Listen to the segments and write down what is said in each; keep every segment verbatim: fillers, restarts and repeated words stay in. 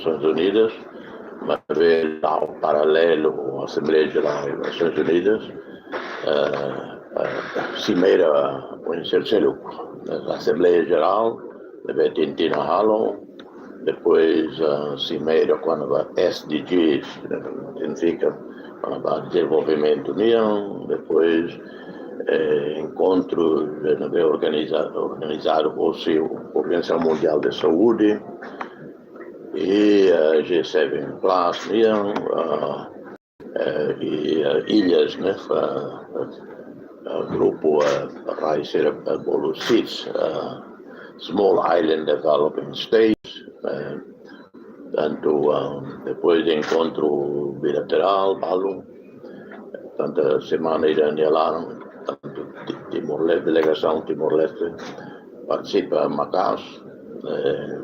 Nações Unidas, maibé paralelu Assembleia Jerál das Nações Unidas, eh, eh, simeira, por exemplo, Assembleia Jerál, ne'ebé tenke halo, depois, ah, simeira kona-ba S D Gs, eh, signifika kona-ba dezenvolvimentu nian, depois, eh, enkontru, eh, ne'ebé organiza-, organizadu husi Organizasaun Mundiál de Saúde, i, eh, G seven plus nian, ah, eh, i, eh, illas, ne'e, ah, ah, grupu, eh, rai sira, eh, bolu SIDS, eh, Small Island Developing States, eh, tantu, ah, depois de enkontru bilaterál, balun, tantu semana ida-ne'e nia laran, tantu Ti-, Timor-Leste, delegasaun Timor-Leste partisipa maka'as, eh,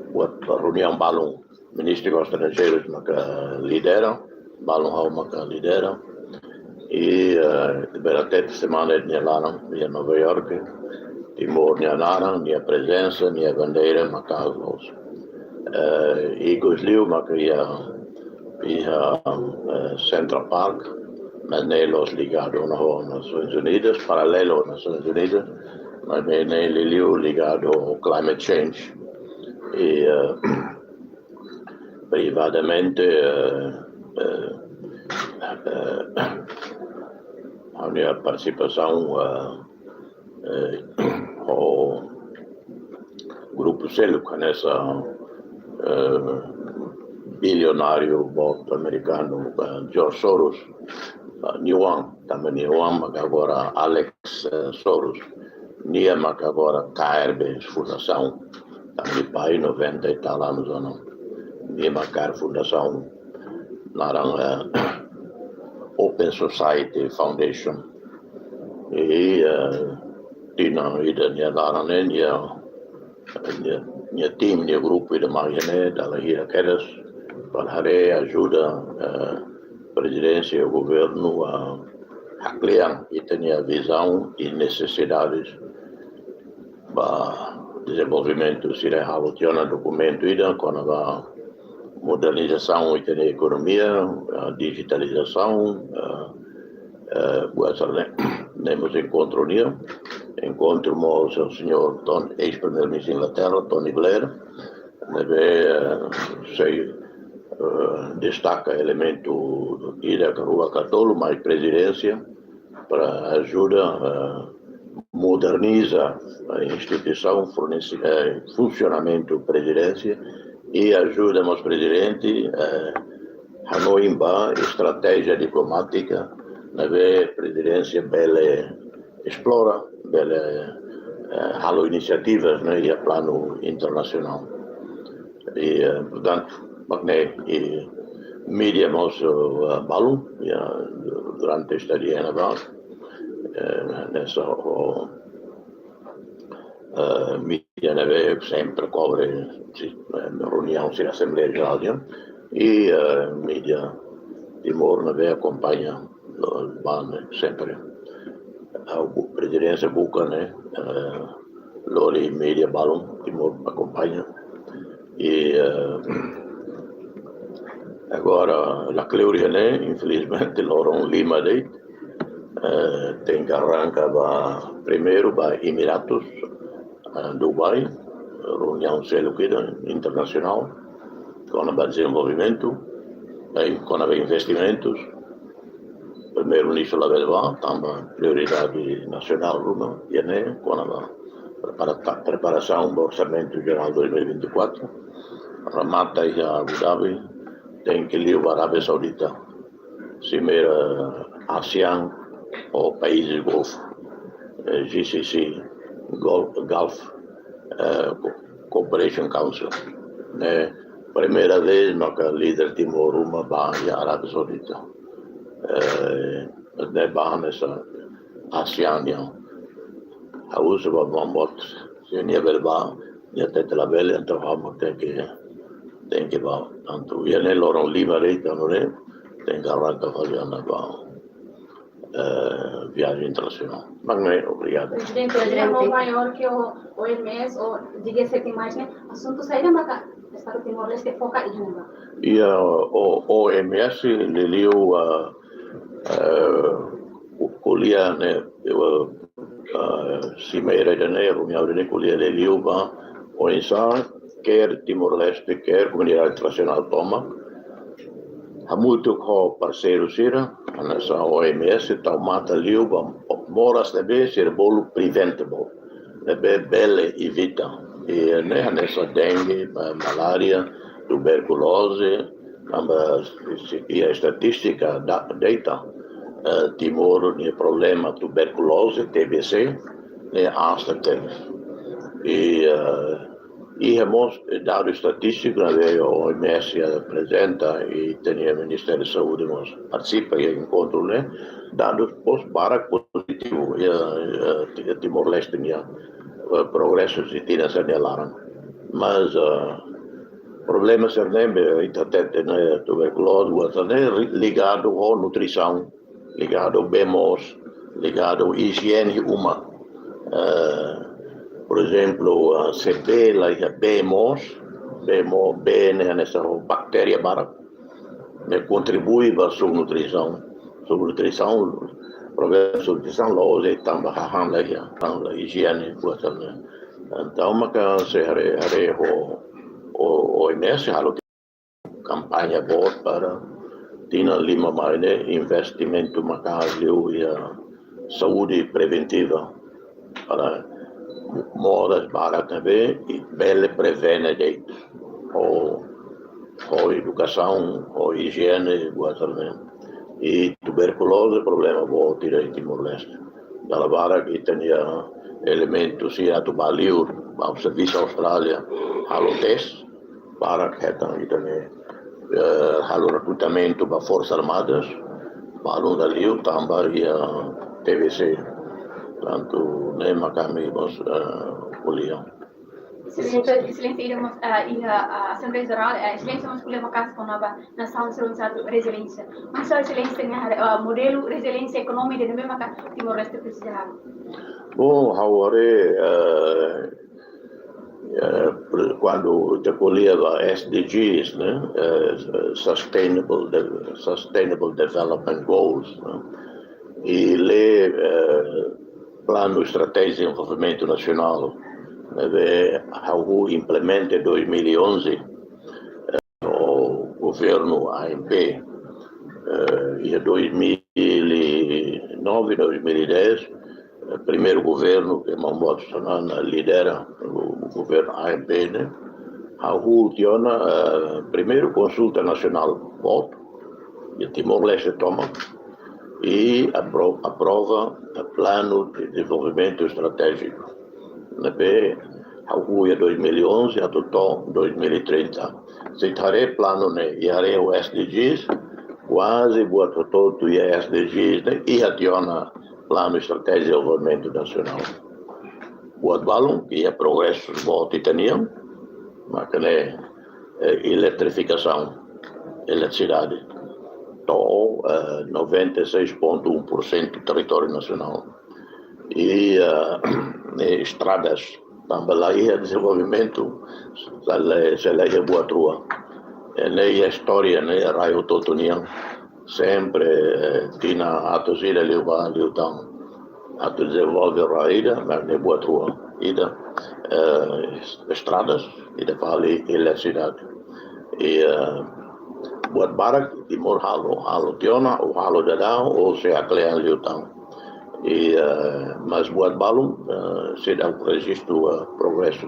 buat reuniaun balun, Ministru Estranjeirus maka lidera, balun ha'u maka lidera. I, eh, durante semana ida-ne'e laran iha Nova York, Timor nia naran, nia prezensa, nia bandeira maka'as loos. Eh, ikus liu maka iha, iha, eh, Central Park, maibé ne'e la'ós ligadu ona ho Nações Unidas, paralelu Nações Unidas, maibé ne'e liuliu ligadu ho climate change. I, eh, privadamente, eh, eh, eh, ha'u-nia partisipasaun, eh, eh, ho grupu seluk hanesan, eh, bilionáriu boot amerikanu, eh, George Soros, eh, nia oan, tanba nia oan maka agora Alex, eh, Soros, nia maka agora K R B Fundasaun, tanba nia pai noventa e tal anos ona, nia maka K R B Fundasaun, naran, eh, Open Society Foundation. I, eh, tinan ida-ne'e laran ne'e, nia, nia, nia tim, nia grupu ida mai ne'e, dala hira kedas, para haree ajuda, eh, prezidénsia, governu, ah, haklean ita-nia vizaun i nesesidades ba dezenvolvimentu sira. Ha'u tiha ona dokumentu ida kona-ba modernizasaun ita-nia ekonomia, ah, dijitalizasaun, ah, eh, buat sira-ne'e, ne'e mós enkontru nian, enkontru mós ho señór Ton-, eis-primeiru-ministru Inglaterra, Tony Blair, ne'ebé, eh, sei, eh, destaka elementu ida ka rua ka tolu mai prezidénsia, para ajuda, eh, moderniza, eh, instituisaun, fornese, eh, funsionamentu prezidénsia i ajuda mós prezidente, eh, hanoin ba estratéjia diplomátika ne'ebé prezidénsia bele esplora, bele, eh, halo inisiativas, ne'e, iha planu internasionál. I, eh, portantu, mak ne'e, i média mós, eh, balun, iha, durante estadia ne'ebá, eh, hanesan, o, eh, média ne'ebé sempre kobre, si, eh, reuniaun sira Assembleia Jerál nian, i, eh, média Timor ne'ebé akompaña, eh, ba ne'e sempre. Ha'u bu-, prezidénsia buka ne'e, eh, lori média balun, Timor akompaña. I, eh, agora, lakleur iha ne'e, infelizmente, loron lima de'it, eh, tenke arranka ba, primeiru ba Emiratus, eh, Dubai, reuniaun seluk ida internasionál, kona-ba dezenvolvimentu, eh, kona-ba investimentus. Primeiru-ministru labele bá, tanba prioridade nasionál ruma, iha ne'e, kona-ba prepara-, preparasaun ba Orsamentu Jerál dois mil e vinte e quatro, remata iha Abu Dhabi, tenke liu ba Arábia Saudita, simeira ASEAN ho países Golfo, eh, G C C, Gul-, Gulf, eh, Co-, Cooperation Council, ne'e, primeira vez maka líder Timor ruma bá iha Arábia Saudita. Eh, ne'e bá hanesan ASEAN nian. Ha'u husu ba maun boot, se nia bele bá, nia hatete labele, entaun ha'u mós tenke, tenke bá. Tantu, iha ne'e loron lima de'it, entaun ne'e, tenke arranka fali ona ba, eh, viajen internasionál. Mak ne'e, obrigadu. Prezidente, Prezidente. Nova York, o, OMS, o, dia sete mais, ne'e, asuntu saida maka Estadu Timor-Leste foka iha ne'ebá? Iha, o, OMS liuliu, ah, eh, ko-, ko'alia ne'e, eh, ah, simeira ida-ne'e, reuniaun ida-ne'e ko'alia liuliu ba oinsá, kér Timor-Leste, kér komunidade internasionál tomak, hamutuk ho parseiru sira, hanesan OMS, tau matan liu ba moras ne'ebé sira bolu preventable, ne'ebé bele evita. I ne'e hanesan dengue, ma-, malária, tuberkulóze, tanba se, se, iha estatístika da-, deita, eh, Timor nia problema tuberkulóze, T B C, ne'e aas tebes. I, eh, iha mós dadus estatístiku ne'ebé OMS aprezenta i ita-nia Ministériu Saúde mós partisipa iha enkontru ne'e, dadus mós barak pozitivu iha, iha Ti-, Timor-Leste nian, eh, progresu sei tinan sira-nia laran. Mas, eh, problema sira-ne'ebé ita hatete ne'e, tuberkulóze, buat sira-ne'e ri-, ligadu ho nutrisaun, ligadu bee moos, ligadu ijiene uma. Eh, por ezemplu, eh, se bee la iha bee moos, bee mo-, bee ne'e hanesan ho baktéria barak, ne'e kontribui ba subnutrisaun. Subnutrisaun, problema subnutrisaun la'ós de'it tanba hahán la iha, tanba ijiene, buat sira-ne'e. Entaun, maka sei haree, haree ho, ho, OMS halo kampaña boot para tinan lima mai ne'e investimentu maka'as liu iha saúde preventiva para moras barak ne'ebé bele prevene de'it. Ho, ho edukasaun, ho ijiene, buat sira-ne'e. I tuberkulóze problema boot ida iha Timor-Leste. Dala barak ita-nia elementu sira atu bá liur, bá servisu Austrália, halo teste, barak hetan ita-nia, eh, halo rekrutamentu ba Forsas Armadas, balun dala liu tanba iha T B C. Tantu ne'e maka ami mós, eh, ko'alia. Exelénsia, Exelénsia, ida mós, ah, iha, ah, Asembleia Jerál, eh, Exelénsia mós ko'alia maka'as kona-ba nasaun sira oinsá atu reziliénsia. Oinsá Exelénsia nia haree, ah, modelu reziliénsia ekonómika ida-ne'ebé maka Timor-Leste presiza halo? Bom, ha'u haree, eh, eh, pre-, kuandu ita ko'alia ba S D Gs, ne'e? Eh, Sustainable De-, Sustainable Development Goals, ne'e? I le, eh, Planu Estratéjiku Dezenvolvimentu Nasionál, ne'ebé hahú implementa dois mil e onze, eh, ho governu A N P, eh, iha dois mil e nove, dois mil e dez, eh, primeiru governu ke Maun Boot Xanana lidera, o governu A N P ne'e, hahú tiha ona, eh, primeiru konsulta nasionál boot iha Timor-Leste tomak, i apro-, aprova, eh, planu de dezenvolvimentu estratéjiku. Ne'ebé hahú iha dois mil e onze atu to'o dois mil e trinta. Se ita haree planu ne'e, i haree S D Gs, kuaze buat hotu-hotu iha S D Gs ne'e iha tiha ona Planu Estratéjiku Dezenvolvimentu Nasionál. Buat balun ke iha progresu boot ita-nian, maka ne'e, eh, eletrifikasaun, eletrisidade, to'o, eh, noventa e seis ponto um por cento territóriu nasionál. I, eh, i estradas, tanba la iha dezenvolvimentu, se la, se la iha buat rua. I ne'e iha istória, ne'e rai hotu-hotu nian. Sempre, eh, tinan atus ida liubá, liután. Atu dezenvolve rai ida, mas ne'e buat rua. Ida, eh, estradas, ida fali eletrisidade. I, eh, buat barak, Timor halo, halo tiha ona, ou halo daudaun, ou sei kle'an liután. I, eh, mas buat balun, eh, seidauk rejistu, eh, progresu.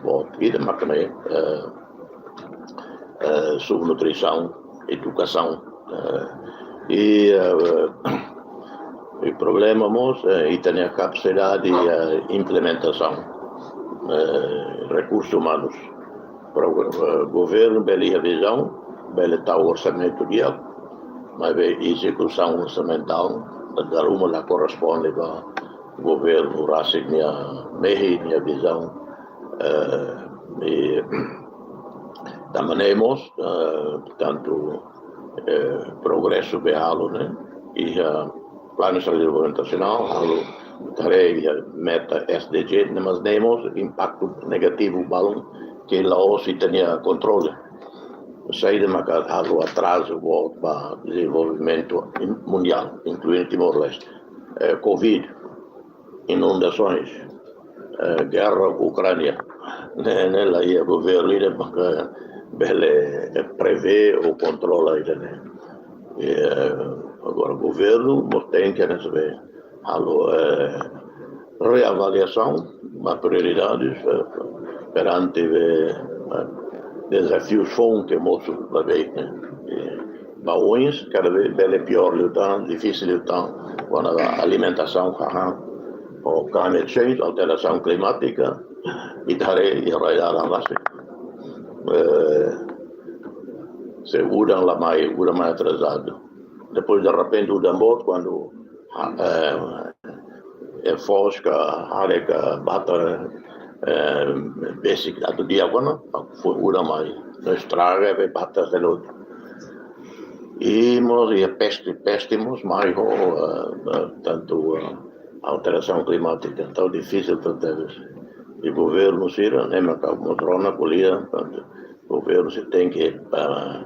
Bom, ida maka ne'e, eh, eh, subnutrisaun, edukasaun, eh, i, eh, i problema mós, eh, ita-nia kapasidade, eh, implementasaun, eh, rekursus umanus. Pro-, eh, governu bele iha vizaun, bele tau orsamentu di'ak, maibé ezekusaun orsamentál dala ruma la korresponde ba governu rasik nia mehi, nia vizaun, eh, i tanba ne'e mós, eh, tantu, eh, progresu be halo, ne'e? Iha Planu Estratéjiku Dezenvolvimentu Nasionál, halo, haree iha meta S D G, ne'e, mas ne'e mós impaktu negativu balun ke la'ós ita-nia kontrole. Saida maka halo atrazu boot ba dezenvolvimentu in-, mundiál, inklui Timor-Leste. Eh, Covid, inundasoens, eh, gerra ho Ukránia. Ne'e, ne'e la iha governu ida maka bele, eh, prevee ou kontrola ida-ne'e. Eh, agora, governu mós tenke, ne'e, sabe, halo, eh, reavaliasaun ba prioridades, eh, perante, eh, dezafius foun ke mosu ba beiik, ne'e. Eh, ba oins, kada vez bele piór liután, difisil liután, kona-ba alimentasaun, haha, ou climate change, alterasaun klimátika, ita haree iha rai-laran rasik. Eh, se udan la mai, udan mai atrasadu. Depois, derrepente, udan boot, kuandu, ha-, eh, eh, foos ka hare ka batar, eh, besik atu di'ak ona, foin udan mai. No estraga, be batar seluk. I mós, i peste, peste mós mai ho, eh, eh, tantu, eh, alterasaun klimátika, entaun difisil tebes. I governu sira, ne'e maka mós rona ko'alia, tantu, governu sira tenke, eh,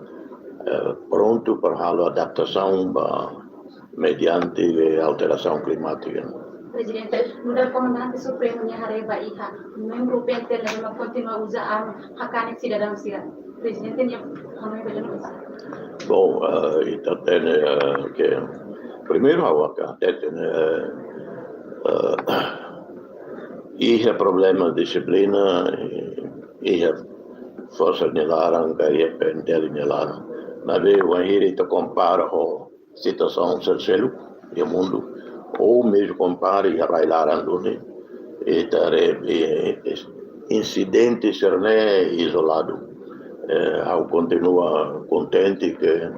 eh, prontu para halo adaptasaun ba mediante, eh, alterasaun klimátika. Prezidente, nu'udar Komandante Supremu nia haree ba iha membru P N T L ne'ebé mak kontinua uza arma hakanek sidadaun sira. Prezidente nia hanoin ba ida-ne'e? Bom, eh, ita hatene, eh, ke primeiru ha'u hakarak hatete, eh, eh, iha problema dixiplina, eh, iha forsa nia laran, ka iha P N T L nia laran. Maibé, wainhira ita kompara ho situasaun sira seluk iha mundu, ou mezmu kompara iha rai-laran duni, ita haree, eh, insidente sira-ne'e izoladu. Eh, ha'u kontinua kontente ke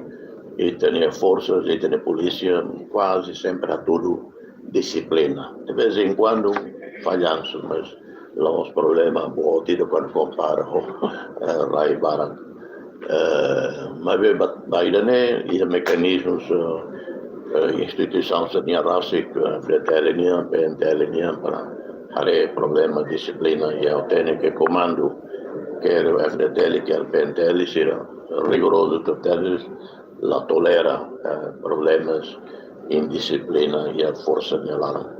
ita-nia forsas, ita-nia polísia kuaze sempre hatudu dixiplina. De vez em quando, fallansu, mas la'ós problema boot ida kuandu kompara ho, eh, rai barak. Eh, maibé ba, ba ida-ne'e, iha mekanizmus, eh, eh, instituisaun sira-nia rasik, eh, F D T L nian, P N T L nian, para haree problema dixiplina, i ha'u hatene ke komandu, ker F D T L, ker P N T L, sira rigorozu tebes, la tolera, eh, problemas indixiplina iha forsa nia laran.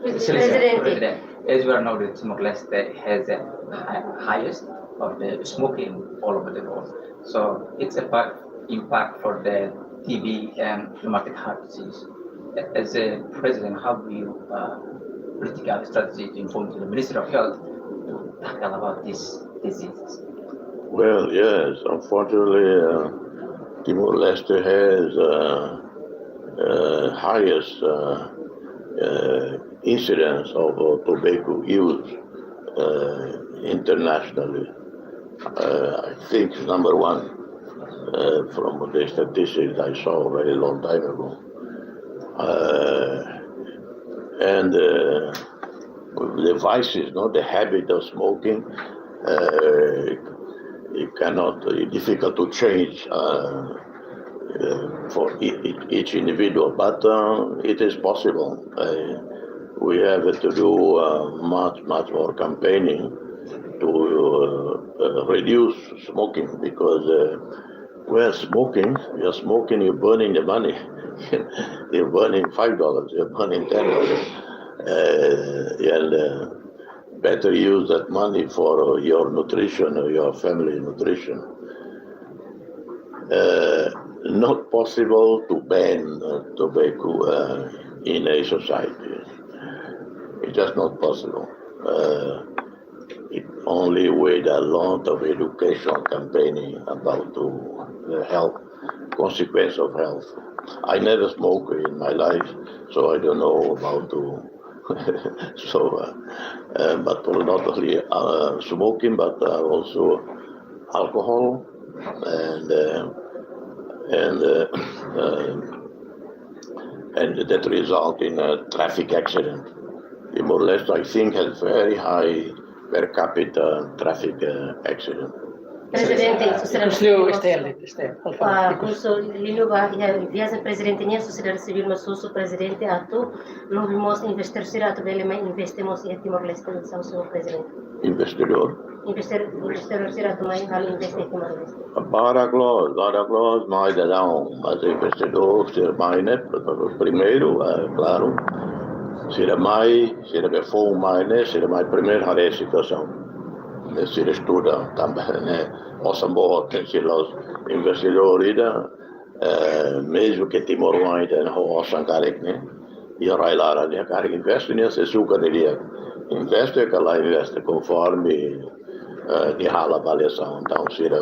Excellency, President. President, as we all know that Timor-Leste has the hi-, highest of the smoking all over the world. So it's a bad impact for the T B and rheumatic heart disease. As a president, how do you, uh, political strategy to inform to the Ministry of Health to tackle about this disease? Well, yes, unfortunately, uh, Timor-Leste has, uh, uh, highest, uh, uh, incidence of, uh, tobacco use, uh, internationally. Uh, I think it's number one, uh, from the statistics I saw a very long time ago. Uh, and, uh, the vices, no, the habit of smoking, uh, it cannot, it's difficult to change, uh, uh, for e-, e-, each individual, but, uh, it is possible. Uh, we have to do, uh, much, much more campaigning to, uh, uh, reduce smoking because, uh, when smoking, you're smoking, you're burning the money. You're burning five dollars, you're burning ten dollars. Uh, and, uh, better use that money for your nutrition or your family nutrition. Uh, not possible to ban, uh, tobacco, uh, in a society. It's just not possible. Uh, it only with a lot of education campaigning about the, the health, consequence of health. I never smoked in my life, so I don't know about the so, uh, uh, but not only, uh, smoking, but, uh, also alcohol, and, uh, and, uh, uh, and that result in a traffic accident. Timor-Leste, I think, has very high per capita traffic, uh, accident. Prezidente, sosiedade sivíl, Estela, Estela, por favor. Ah, husu liu ba, iha viajen prezidente nian, sosiedade sivíl mós husu prezidente atu lori mós investidór sira atu bele mai investe mós iha Timor-Leste, husu prezidente. Investidór? Investir, investidór sira atu mai halo investe iha Timor-Leste. Barak loos, barak loos, mai daudaun, mas investidór sira mai ne'e, primeiru, eh, klaru, sira mai, sira ke foun mai ne'e, sira mai primeiru haree situasaun. Ne'e sira estuda tanba ne'e osan boot, sira la'ós investidór ida, eh, mezmu ke timoroan ida ho osan karik ne'e, iha rai laran nia karik investe, nia sei suka nia investe ka la investe konforme, eh, nia halo avaliasaun. Entaun sira,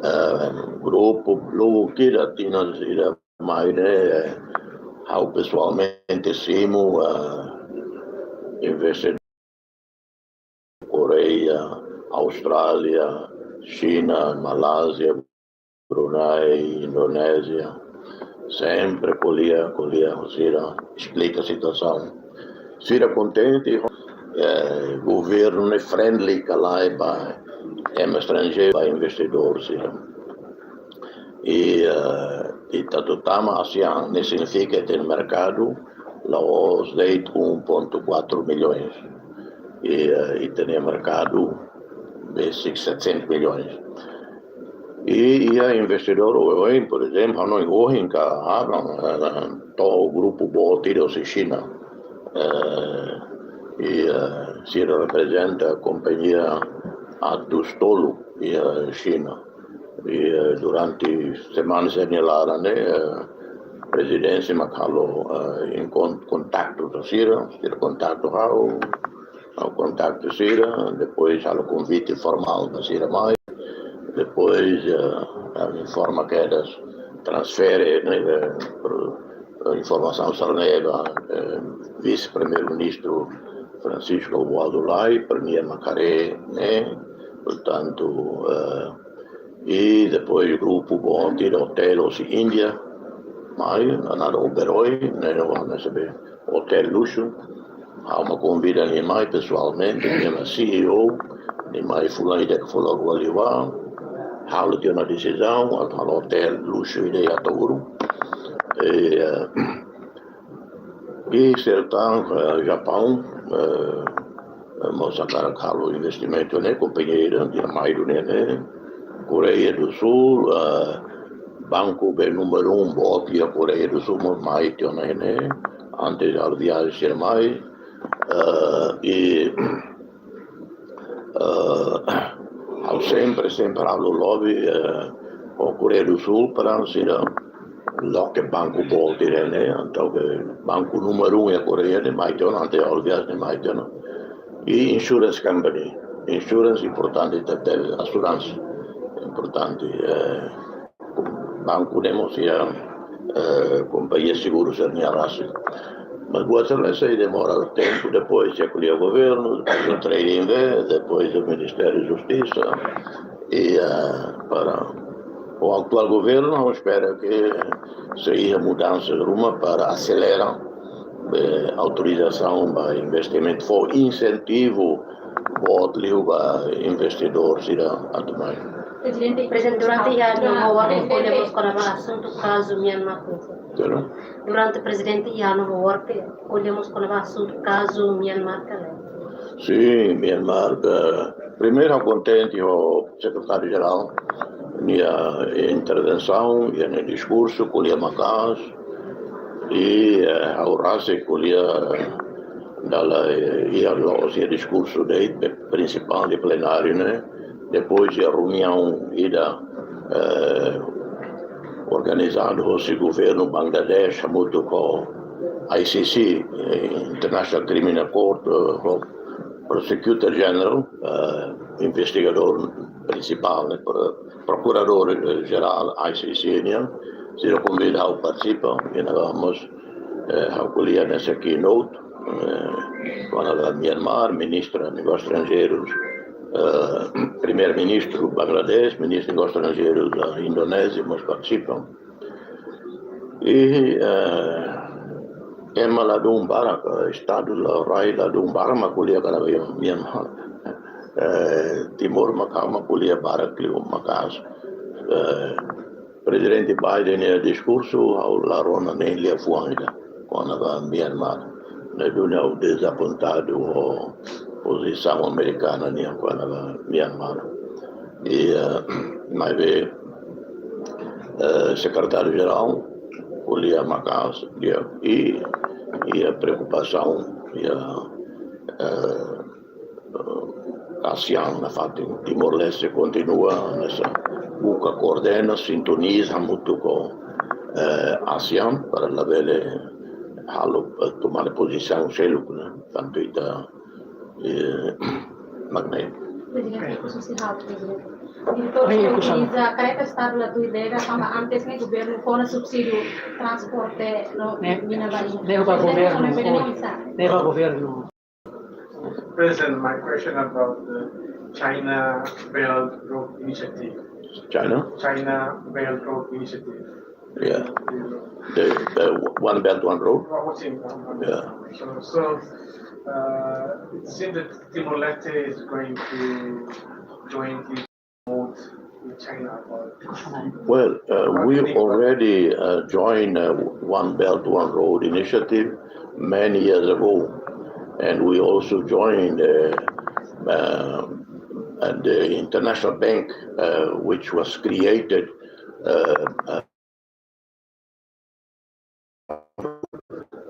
eh, grupu, lugu kida tinan sira mai ne'e, eh, ha'u pesoalmente simu, eh, investidór Koreia, Austrália, Xina, Malázia, Brunei, Indonézia. Sempre ko'alia, ko'alia ho sira, esplika situasaun. Sira kontente, eh, governu ne'e friendly ka lae ba ema estranjeiru, ba investidór sira. I, eh, i ita tama ASEAN, ne'e signifika ita-nia merkadu la'ós de'it um ponto quatro milhões. I, eh, ita-nia merkadu besik setecentos milhões. I, iha investidór oioin, por ezemplu, ha'u hanoin ohin ka aban, eh, to'o grupu boot ida husi Xina. Eh, i, eh, sira reprezenta kompañia atus tolu iha Xina. I, eh, durante semana sira-nia laran ne'e, eh, prezidénsia mak halo, eh, enkont-, kontaktu ho sira, sira kontaktu ha'u, ha'u kontaktu sira, depois halo konvite formál ba sira mai, depois, eh, informa kedas, transfere, ne'e, eh, pro-, informasaun sira-ne'e ba, eh, vise-primeiru-ministru Francisco Goulad Lay, para nia mak haree, ne'e, portantu, eh, i depois grupu boot ida hotel husi Índia, mai, namada Oberoi, ne'e, ne'e, ne'e, hotel luxu, ha'u mak konvida nia mai pesoalmente, nia mak C E O, nia mai fulan ida ke fulan rua liubá, halo tiha ona desizaun, atu halo hotel luxu ida iha Ataúru. I, eh, i sira tan, eh, Japaun, eh, eh, mós hakarak halo investimentu ne'e, kompañia ida, nia mai duni ne'e. Koreia do Sul, eh, banku be númeru um boot iha Koreia do Sul, mós mai tiha ona ne'e. Antes halo viajen sira mai, eh, i, eh, ha'u sempre, sempre halo lobby, eh, ho Koreia do Sul para sira loke banku boot ida ne'e, entaun ke banku númeru um iha Koreia ne'e mai tiha ona, antes halo viajen ne'e mai tiha ona. I insurance company, insurance importante, tebes, asuransi importante, eh, banku ne'e mós iha, eh, kompañia seguru sira-nia rasik. Mas buat sira-ne'e sei demora tempu, depois sei ko'alia ho governu, depois ho Trade Invest, depois ho Ministériu Justisa, i, eh, para o atuál governu, ha'u espera ke sei iha mudansa ruma para aselera, eh, autorizasaun ba investimentu, fó insentivu boot liu ba investidór sira atu mai. Prezidente, prezidente, durante iha anu ho wark ko'alia mós kona-ba asuntu kazu Myanmar, prezidente. Claro. Durante prezidente iha anu ho wark ko'alia mós kona-ba asuntu kazu Myanmar ka lae? Sin, Myanmar, eh, primeiru ha'u kontente ho sekretáriu jerál nia intervensaun, nia diskursu, ko'alia maka'as, i, eh, ha'u rasik ko'alia dala, eh, iha loloos iha diskursu de'it, be-, prinsipál iha plenáriu ne'e, depois iha reuniaun ida, eh, organizadu husi governu Bangladesh, hamutuk ho I C C, eh, International Criminal Court, eh, ho Prosecutor General, eh, investigadór prinsipál, ne'e, pro-, prokuradór, eh, jerál I C C nian, sira konvida ha'u partisipa, i ne'ebá mós, eh, ha'u ko'alia hanesan keynote, eh, kona-ba Myanmar, ministra Negósius Estranjeirus, eh, primeiru-ministru Bangladesh, ministru Negósius Estranjeirus da Indonézia, mós partisipa. I, eh, ema ladún barak, eh, estadu la rai ladún barak mak ko'alia kona-ba Myanmar. Eh, Timor maka mak ko'alia barak liu maka'as. Eh, Prezidente Biden nia diskursu, ha'u la rona nein liafuan ida kona-ba Myanmar. Ne'e duni ha'u dezapontadu ho pozisaun amerikana nian kona-ba Myanmar. I, eh, maibé, eh, Sekretáriu Jerál ko'alia maka'as, iha, i, iha preokupasaun, iha, eh, ASEAN nafatin. Timor-Leste kontinua hanesan buka koordena, sintoniza hamutuk ho, eh, ASEAN para labele halo, eh, toma pozisaun seluk, ne'e. Tantu ita, eh, mak ne'e. Prezidente, husu sira, Prezidente. Diretór, Oi, husu. Organiza kareta estadu la tuir lei, tanba antes ne'e governu fó ona subsídiu transporte no, ne'e, mina ba ne'e ba governu, ne'e ba governu. President, my question about the China Belt Road Initiative. China? China Belt Road Initiative. Yeah. The, the One Belt, One Road? What was it? Yeah. So, so, uh, it seems that Timor-Leste is going to jointly promote with China about this. Well, uh, we already, uh, joined, uh, One Belt, One Road initiative many years ago, and we also joined, uh, uh, and the International Bank, uh, which was created, uh, uh,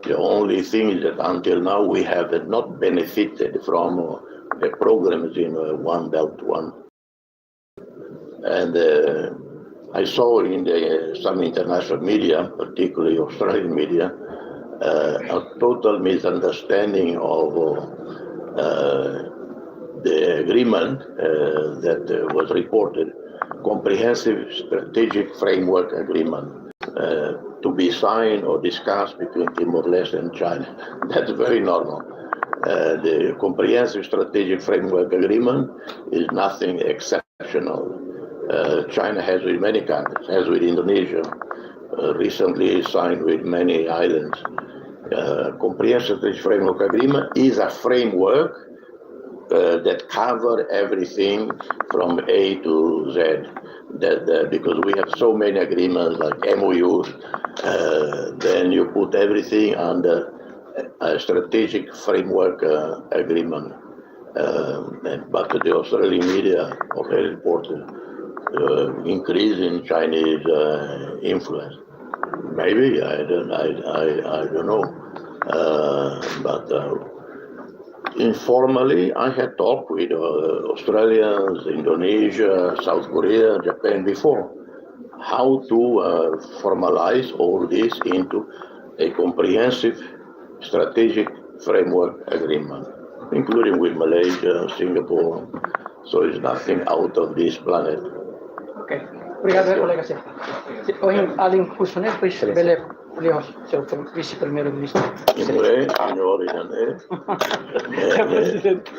the only thing is that until now we have not benefited from, uh, the programs in, uh, One Belt, One. And, uh, I saw in the, some international media, particularly Australian media, uh, a total misunderstanding of, uh, the agreement, uh, that, uh, was reported, Comprehensive Strategic Framework Agreement, uh, to be signed or discussed between Timor-Leste and China. That's very normal. Uh, the Comprehensive Strategic Framework Agreement is nothing exceptional. Uh, China has with many countries, has with Indonesia, uh, recently signed with many islands. Uh, Comprehensive Strategic Framework Agreement is a framework, uh, that cover everything from A to Z. That, uh, because we have so many agreements like M O Us, uh, then you put everything under a strategic framework, uh, agreement. Um, and, but the Australian media already reported, uh, increase in Chinese, uh, influence. Maybe, I don't, I, I, I don't know. Uh, but, uh, informally, I had talked with, uh, Australians, Indonesia, South Korea, Japan before, how to, uh, formalize all this into a comprehensive strategic framework agreement, including with Malaysia, Singapore. So it's nothing out of this planet. Ok. Obrigadu, kolega Sir. Ohin alin husu ne'e, depois bele ko'alia ho señór Vise-Primeiru-Ministru. Señór, señór, señór. Prezidente.